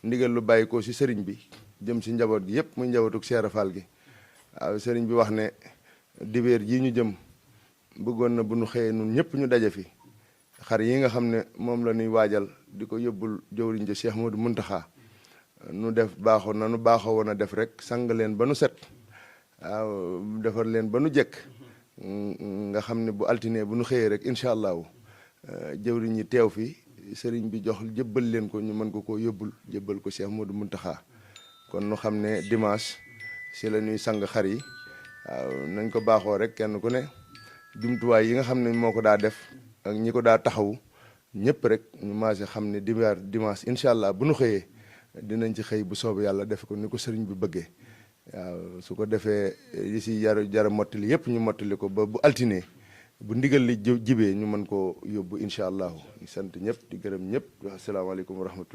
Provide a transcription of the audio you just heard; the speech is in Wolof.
ndigal lu bàyyi ko si sëriñ bi jëm si njaboot gi yëpp muy njabootuk Cheikh Fall gi waaw sëriñ bi wax ne dibéer ji ñu jëm bëggoon na bu nu xëyee nun ñëpp ñu daje fi xar yi nga xam ne moom la ñuy waajal di ko yóbbul jëwriñ ja Cheikh Modou Muntaxa nu def baaxoo na nu baaxoo woon a def rek sang leen ba nu set waaw defar leen ba nu jekk nga xam ne bu altine bu nu xëyee rek incha allahu jëwriñ ñi teew fi sëriñ bi jox jëbbal leen ko ñu mën ko koo yóbbul jëbbal ko Cheikh Modou Muntaxa kon nu xam ne dimanche si la ñuy sang xar yi waaw nañ ko baaxoo rek kenn ku ne jumtuwaay yi nga xam ne moo ko daa def ak ñi ko daa taxawu ñëpp rek ñu maase xam ne dimanche incha allah bu nu xëyee dinañ ci xëy bu soobee yàlla def ko ni ko sëriñ bi bëggee waaw su ko defee yi si jara mottali yëpp ñu mottali ko ba bu altine bu ndigal li jibee ñu mën koo yóbbu incha allahu sant ñëpp di gërëm ñëpp asalaamaaleykum wa rahmatullah